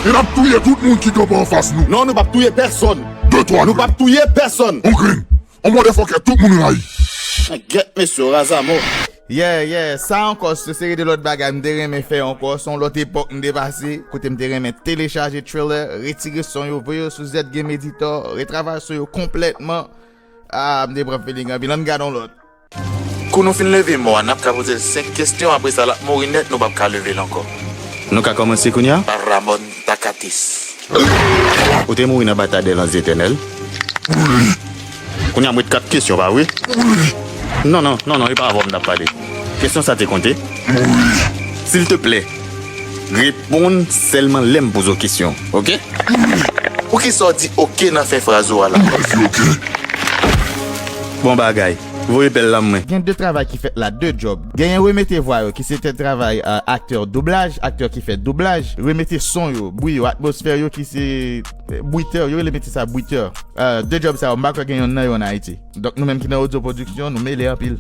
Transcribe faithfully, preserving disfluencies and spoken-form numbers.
E n ap touye tout moun ki kanpe anfas nou. Non, nou p ap touye pèsonn. De twa nou p ap touye pèsonn. On grenn. On motherfucker, tout moun rayi. Mwen gèt mesye yo raz a mò. Yeah, yeah, sa ankò, se seri de lòt bagay m te renmen fè ankò, se yon lòt epòk m te pase, kote m te renmen telechaje trailer, retire son yo, voye yo sou Z Game Editor, retravay son yo konplètman. Ah, m te pran feeling anpil, ann gade yon lòt. Kou nou fin leve mò a, n ap ka poze l senk kesyon, apre sa l ap mouri nèt, nou p ap ka leve l ankò. Nou ka kòmanse kounye a? Ramon Takatis. Ou te mouri nan batay dè lans etènèl? Kounye a m ret kat kesyon, pa vre? Non, non, non, non, e pa avè w m t ap pale. Kesyon sa te konte? Silteplè, reponn sèlman lè m poze w kesyon, oke? Poukisa w di oke nan fen fraz ou a la? Bon bagay. Voye pèl la mwen. Gen de travay ki fèt la, de djòb. Genyen remete vwa yo, ki se te travay, euh, aktè doublaj, aktè ki fè doublaj, remete son yo, bwi yo, atmosfè yo, ki se, euh, bwitè, yo rele mete sa bwitè. Euh, de djòb sa yo, m pa kwè gen yonn nan yo ann Ayiti. Donk nou menm ki nan audio production, nou mele anpil.